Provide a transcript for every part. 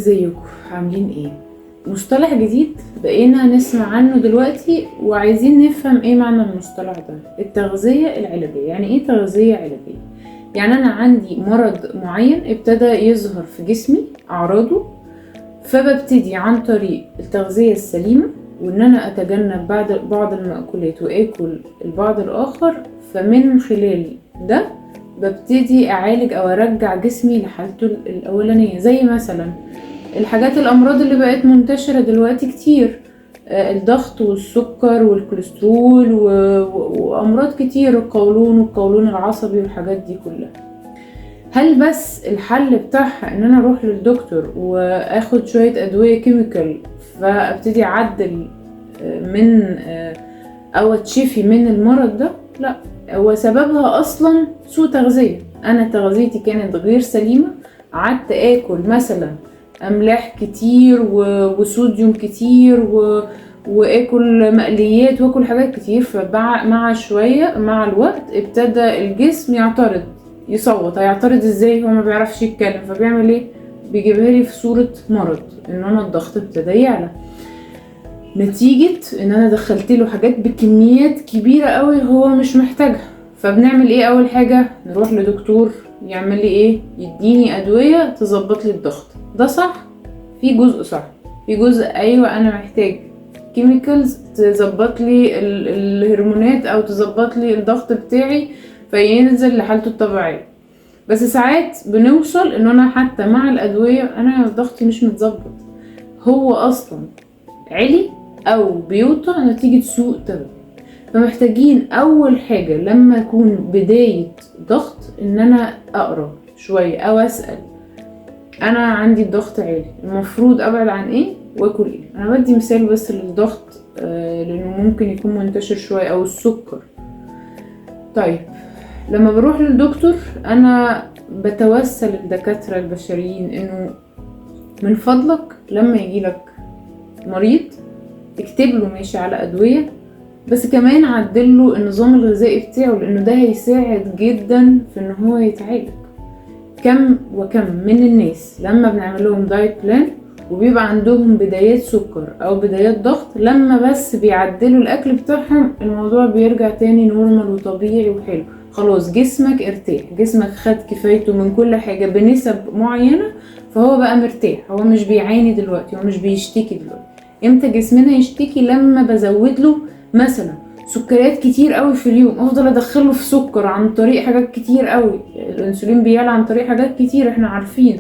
ازيكم عاملين ايه؟ مصطلح جديد بقينا نسمع عنه دلوقتي وعايزين نفهم ايه معنى المصطلح ده، التغذية العلاجية. يعني ايه تغذية علاجية؟ يعني انا عندي مرض معين ابتدى يظهر في جسمي اعراضه، فببتدي عن طريق التغذية السليمة وان انا اتجنب بعض المأكولات واكل البعض الاخر، فمن خلال ده ببتدي اعالج او ارجع جسمي لحالته الاولانية. زي مثلا الحاجات الامراض اللي بقت منتشرة دلوقتي كتير، الضغط والسكر والكوليسترول وامراض كتير، القولون والقولون العصبي والحاجات دي كلها. هل بس الحل بتاعها ان انا اروح للدكتور واخد شوية ادوية chemical فابتدي اعدل من او اتشفي من المرض ده؟ لا، هو سببها اصلا سوء تغذية. انا تغذيتي كانت غير سليمة، قعدت اكل مثلا املاح كتير وصوديوم كتير واكل مقليات واكل حاجات كتير، فمع شوية مع الوقت ابتدى الجسم يعترض، يصوت. هيعترض ازاي؟ هو ما بيعرفش يتكلم، فبيعمل ايه؟ بيجيبها لي في صورة مرض، ان انا الضغط ابتدى يعلى نتيجة ان انا دخلت له حاجات بكميات كبيرة قوي هو مش محتاجها. فبنعمل ايه؟ اول حاجة نروح لدكتور يعمل لي ايه؟ يديني ادوية تظبط لي الضغط. ده صح، في جزء صح، في جزء ايوه انا محتاج chemicals تظبط لي الهرمونات او تظبط لي الضغط بتاعي فينزل لحالته الطبيعية. بس ساعات بنوصل ان انا حتى مع الادوية انا ضغطي مش متظبط، هو اصلا عالي او بيوطى نتيجة سوء تغذية. فمحتاجين اول حاجة لما يكون بداية ضغط ان انا اقرا شوية او اسأل انا عندي الضغط عالي المفروض ابعد عن ايه واكل ايه. انا بدي مثال بس للضغط، لانه ممكن يكون منتشر شوية، او السكر. طيب لما بروح للدكتور انا بتوسل الدكاترة البشريين انه من فضلك لما يجيلك مريض اكتب له ماشي على ادوية، بس كمان عدل له النظام الغذائي بتاعه، لانه ده هيساعد جدا في ان هو يتعالج. كم وكم من الناس لما بنعمل لهم diet plan وبيبقى عندهم بدايات سكر او بدايات ضغط، لما بس بيعدلوا الاكل بتاعهم الموضوع بيرجع تاني normal وطبيعي وحلو. خلاص جسمك ارتاح، جسمك خد كفايته من كل حاجة بنسب معينة، فهو بقى مرتاح، هو مش بيعاني دلوقتي، هو مش بيشتكي دلوقتي. امتى جسمنا يشتكي؟ لما بزود له مثلا سكريات كتير قوي في اليوم، افضل ادخله في سكر عن طريق حاجات كتير قوي. الانسولين بيعلى عن طريق حاجات كتير، احنا عارفين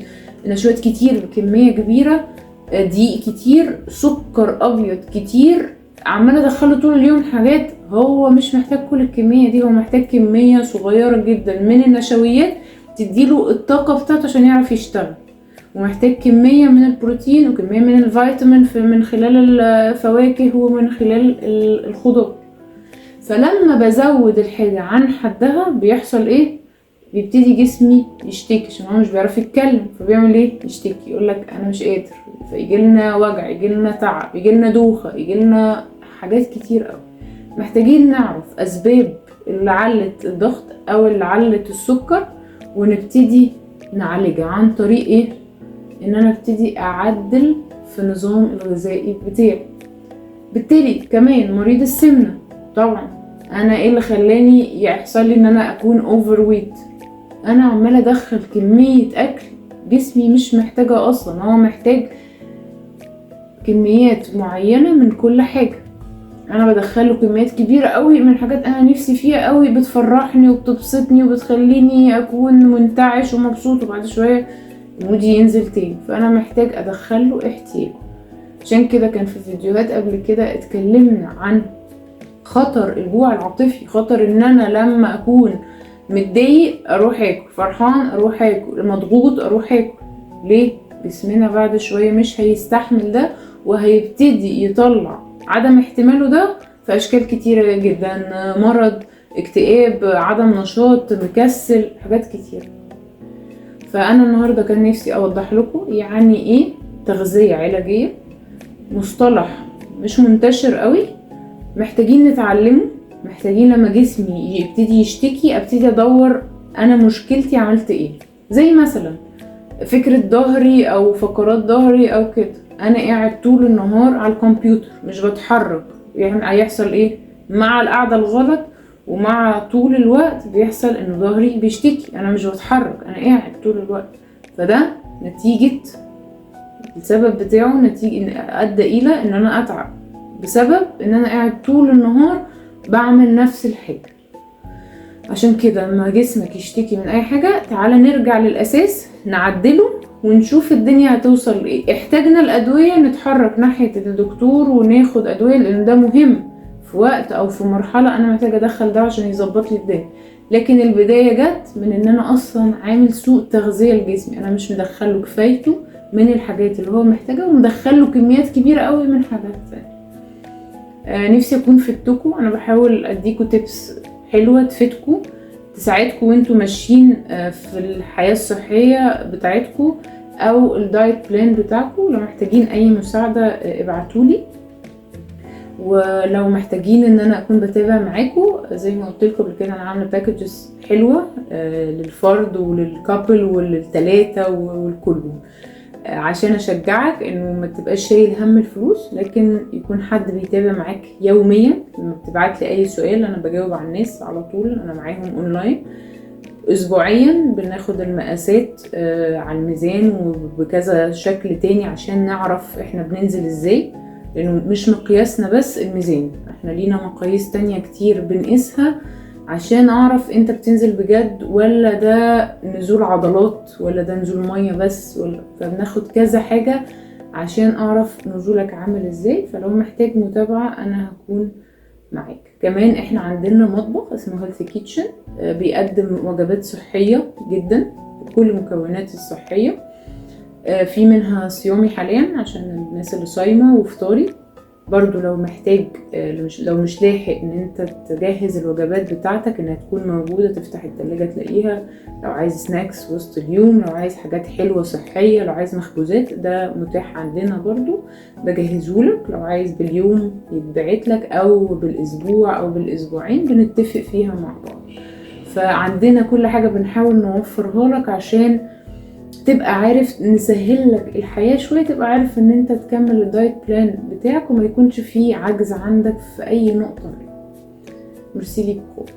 نشويات كتير بكمية كبيرة، دقيق كتير، سكر ابيض كتير، عمال ادخله طول اليوم حاجات هو مش محتاج كل الكمية دي، هو محتاج كمية صغيرة جدا من النشويات تديله الطاقة بتاعته عشان يعرف يشتغل، ومحتاج كمية من البروتين وكمية من الفيتامين من خلال الفواكه ومن خلال الخضار. فلما بزود الحاجة عن حدها بيحصل ايه؟ بيبتدي جسمي يشتكي عشان هو مش بيعرف يتكلم، فبيعمل ايه؟ يشتكي، يقولك انا مش قادر، فيجيلنا وجع، يجيلنا تعب، يجيلنا دوخة، يجيلنا حاجات كتير قوي. محتاجين نعرف اسباب اللي علت الضغط او اللي علت السكر ونبتدي نعالجها عن طريق ايه؟ ان انا ابتدي اعدل في النظام الغذائي بتاعي. بالتالي كمان مريض السمنة، طبعا انا ايه اللي خلاني يحصل لي ان انا اكون overweight؟ انا عماله ادخل كمية اكل جسمي مش محتاجها اصلا، هو محتاج كميات معينة من كل حاجة، انا بدخله كميات كبيرة قوي من حاجات انا نفسي فيها قوي، بتفرحني وبتبسطني وبتخليني اكون منتعش ومبسوط، وبعد شوية مودي ينزل تاني، فانا محتاج ادخله احتياجه. عشان كده كان في فيديوهات قبل كده اتكلمنا عن خطر الجوع العاطفي، خطر ان انا لما اكون متضايق اروح اكل، فرحان اروح اكل، مضغوط اروح اكل. ليه؟ جسمنا بعد شوية مش هيستحمل ده وهيبتدي يطلع عدم احتماله ده في اشكال كتيرة جدا، مرض، اكتئاب، عدم نشاط، مكسل، حاجات كتير. فانا النهاردة كان نفسي اوضح لكم يعني ايه تغذية علاجية، مصطلح مش منتشر قوي، محتاجين نتعلمه، محتاجين لما جسمي يبتدي يشتكي ابتدي ادور انا مشكلتي عملت ايه. زي مثلا فكرة ظهري او فقرات ظهري او كده، انا قاعد طول النهار على الكمبيوتر مش بتحرك، يعني هيحصل ايه مع القعدة الغلط ومع طول الوقت؟ بيحصل ان ظهري بيشتكي، انا مش بتحرك، انا قاعد طول الوقت. فده نتيجة السبب بتاعه، نتيجة إن ادى الى ان انا اتعب بسبب ان انا قاعد طول النهار بعمل نفس الحاجة. عشان كده لما جسمك يشتكي من اي حاجة تعالى نرجع للاساس، نعدله ونشوف الدنيا هتوصل لايه. احتاجنا الادوية نتحرك ناحية الدكتور وناخد ادوية، لان ده مهم في وقت او في مرحلة انا محتاجة ادخل ده عشان يظبط لي الدنيا. لكن البداية جت من ان انا اصلا عامل سوء تغذية لجسمي، انا مش مدخله كفايته من الحاجات اللي هو محتاجها، ومدخله كميات كبيرة قوي من حاجات تانية. نفسي اكون فدتكم، انا بحاول اديكم tips حلوة تفيدكم، تساعدكم وانتوا ماشيين في الحياة الصحية بتاعتكم او ال diet plan بتاعكم. لو محتاجين اي مساعدة ابعتولي، ولو محتاجين ان انا اكون بتابع معاكم زي ما قلت لكم قبل كده، انا عامله packages حلوة للفرد ولل couple وللتلاته والكل، عشان اشجعك انه ما تبقاش شايل هم الفلوس، لكن يكون حد بيتابع معاك يوميا. لما بتبعت لي اي سؤال انا بجاوب على الناس على طول، انا معاهم اونلاين اسبوعيا، بناخد المقاسات على الميزان وبكذا شكل تاني عشان نعرف احنا بننزل ازاي، لانه مش مقياسنا بس الميزان، احنا لينا مقاييس تانية كتير بنقيسها عشان اعرف انت بتنزل بجد ولا ده نزول عضلات ولا ده نزول مية بس ولا، فبناخد كذا حاجة عشان اعرف نزولك عامل ازاي. فلو محتاج متابعة انا هكون معاك. كمان احنا عندنا مطبخ اسمه Healthy Kitchen، بيقدم وجبات صحية جدا بكل المكونات الصحية، في منها صيامي حاليا عشان الناس اللي صايمة، وفطاري برضو لو محتاج، لو مش لاحق ان انت تجهز الوجبات بتاعتك انها تكون موجودة، تفتح التلاجة تلاقيها. لو عايز snacks وسط اليوم، لو عايز حاجات حلوة صحية، لو عايز مخبوزات، ده متاح عندنا برضو، بجهزهولك. لو عايز باليوم يتبعت لك او بالاسبوع او بالاسبوعين، بنتفق فيها مع بعض. فعندنا كل حاجة بنحاول نوفرها لك عشان تبقى عارف، نسهل لك الحياة شوية، تبقى عارف ان انت تكمل ال diet plan بتاعك وما يكونش فيه عجز عندك في اي نقطة منه. ميرسي ليكم.